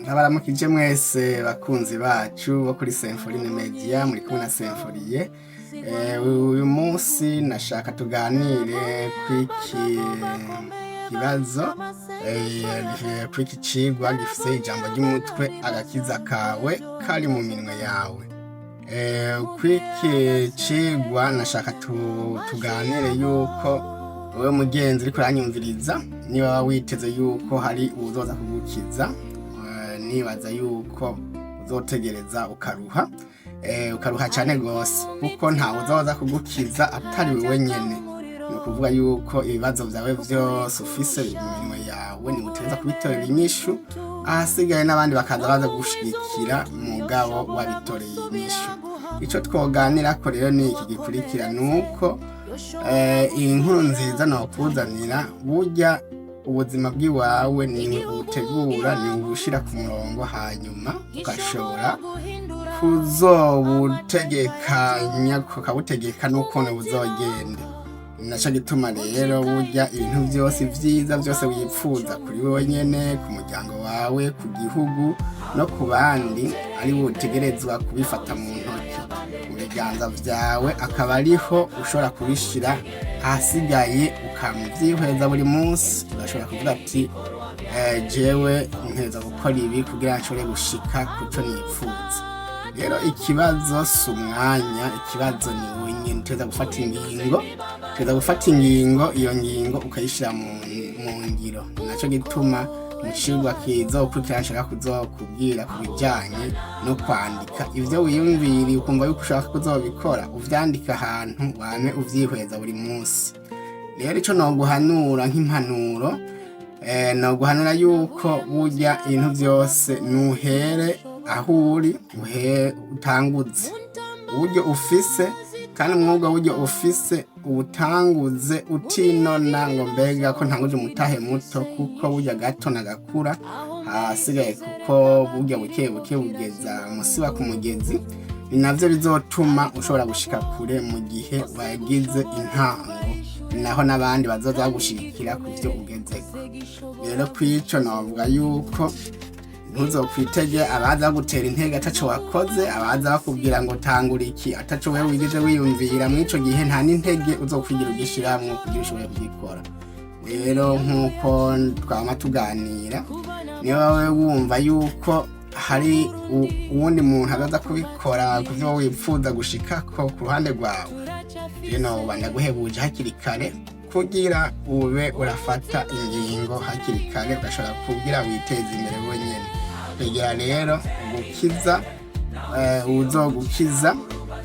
Ndabaramukije mwese bakunzi bacu bo kuri Symphorine Media, muri kumwe na Symphorien. Uyu munsi nashaka tuganire kw'iki kibazo, kw'iki cigwa gifise ijambo ry'umutwe "Agakiza kawe kari mu minwe yawe". Kw'iki cigwa nashaka tuganire yuko wewe mugenzi uriko uranyumviriza, niba witeze yuko hari uwuzoza kugukiza, nibaza yuko uzotegereza ukaruha, ukaruha cane gose, kuko ntawe uzoza kugukiza atari wewe nyene. Ni ukuvuga yuko ibibazo vyawe vyose ufise biri mu minwe yawe, niwe utegerezwa kubitorera inyishu, ahasigaye n'abandi bakaza baza gushigikira mugabo wabitoreye inyishu. Ico twoganirako rero ni iki gikurikira: nuko iyi nkuru nziza nokuzanira, burya ubuzima bw'iwawe niwe ubutegura, niwe ubushira ku murongo, hanyuma ugashobora kuzobutegekanya, ukabutegeka n'ukuntu buzogenda. Ni naco gituma rero burya ibintu vyose vyiza vyose wipfuza kuri wewe nyene, ku muryango wawe, ku gihugu no ku bandi, ari wowe utegerezwa kubifata mu ntoki, mu biganza vyawe, akaba ariho ushobora kubishira, ahasigaye ukamuvyihweza buri munsi, ugashobora kuvuga ati: "Jewe nteza gukora ibi kugira nshobore gushika kuco nipfuza." Rero ikibazo si umwanya, ikibazo ni wowe nyene uteza gufata ingingo, uteza gufata ingingo, iyo ngingo ukayishira mu ngiro. Ni naco gituma mu cigwa kizokurikira nshaka kuzokubwira ku bijanye no kwandika ivyo wiyumviriye, ukumva yuko ushaka kuzobikora, uvyandika ahantu, wame uvyihweza buri munsi. Rero ico noguhanura nk'impanuro, noguhanura yuko burya ibintu vyose nuhere aho uri, uhere utanguze uburyo ufise, kandi mwubwo buryo ufise ubutanguze utinona ngo mbega ko ntanguje umutahe muto, kuko burya gato nagakura hasigaye, kuko burya buke buke bugeza umusiba ku mugezi. Ni navyo bizotuma ushobora gushika kure mu gihe wagize intango, naho n'abandi bazoza bagushigikira ku vyo ugezeko. Rero kw'ico novuga yuko ntuzokwitege abaza bagutera intege ataco wakoze, abaza bakubwira ngo tangura iki ataco wewe wigeze wiyumvira. Mw'ico gihe nta n'intege uzokwigira ugishiramwo kugira ushobore kugikora. Rero nk'uko twama tuganira, niba wewe wumva yuko hari uwundi muntu azaza kubikora ku vyo wipfuza gushikako ku ruhande rwawe, rero noba ndaguhebuje hakiri kare kugira ube urafata ingingo hakiri kare, ugashobora kugira witeze imbere wenyene. Kugira rero ugukiza, uzogukiza,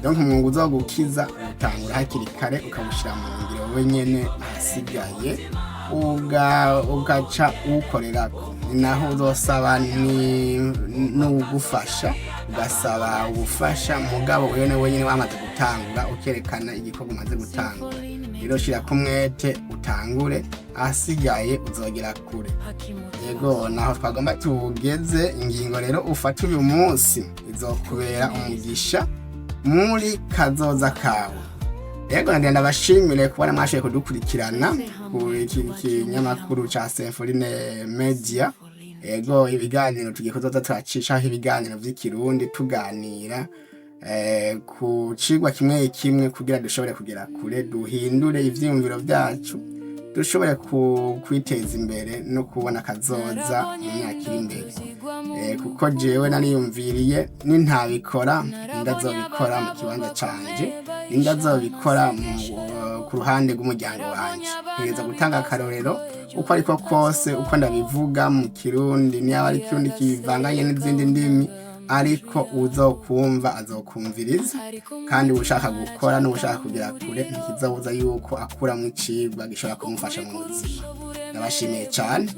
donc umwuga uzogukiza utangura hakiri kare, ukawushira mu ngiro wenyene, ahasigaye ugaca uwukorerako. Ni naho uzosaba n'uwugufasha, ugasaba ubufasha, mugabo wewe wenyene wamaze gutangura, ukerekana igikorwa umaze gutangura. Rero shirako umwete utangure, ahasigaye uzogera kure. Yego, naho twagomba tugeze. Ingingo rero ufata uyu munsi izokubera umugisha muri kazoza kawe. Yego, nagenda ndabashimire kubona mwashoboye kudukurikirana ku iki kinyamakuru ca Symphorine Media. Yego, ibiganiro tugiye kuzoza turacishaho ibiganiro vy'Ikirundi, tuganira ku cigwa kimwe kimwe kugira dushobore kugera kure, duhindure ivyiyumviro vyacu, dushobore kwiteza imbere no kubona akazoza mu myaka iri imbere. Kuko jewe nariyumviriye, nintabikora ndazobikora mu kibanza canje, nindazobikora ku ruhande rw'umuryango wanje. Ntegereza gutanga akarorero uko ariko kose, uko ndabivuga mu Kirundi, niba ari Kirundi kivanganye n'izindi ndimi, ariko uzokumva azokumviriza, kandi ushaka gukora n'ushaka kugera kure ntikizobuza yuko akuramwo icigwa gishobora kumufasha mu buzima. Ndabashimiye cane.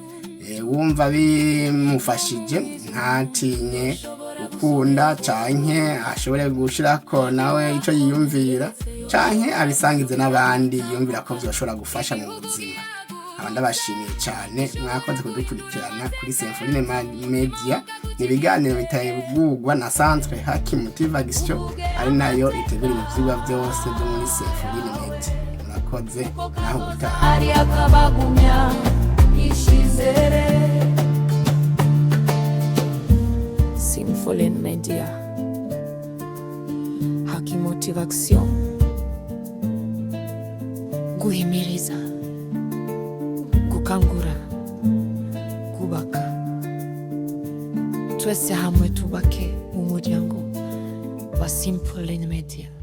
Wumva bimufashije ntatinye gukunda canke ashobore gushirako nawe ico yiyumvira, canke abisangize n'abandi yiyumvira ko vyoshobora gufasha mu buzima. Aba ndabashimiye cyane, mwakoze kudukurikirana kuri Symphorine Media. Ni ibiganiro bitegurwa na Centre Haki Motivation, ari nayo itegura ivyigwa byose byo muri Symphorine Media. Murakoze, naho gutaha. Ari akabagumya ishizere. Simple Media. Haki motivation, guhimiriza, gukangura, kubaka. Twese hamwe tubake umuryango wa Simple Media.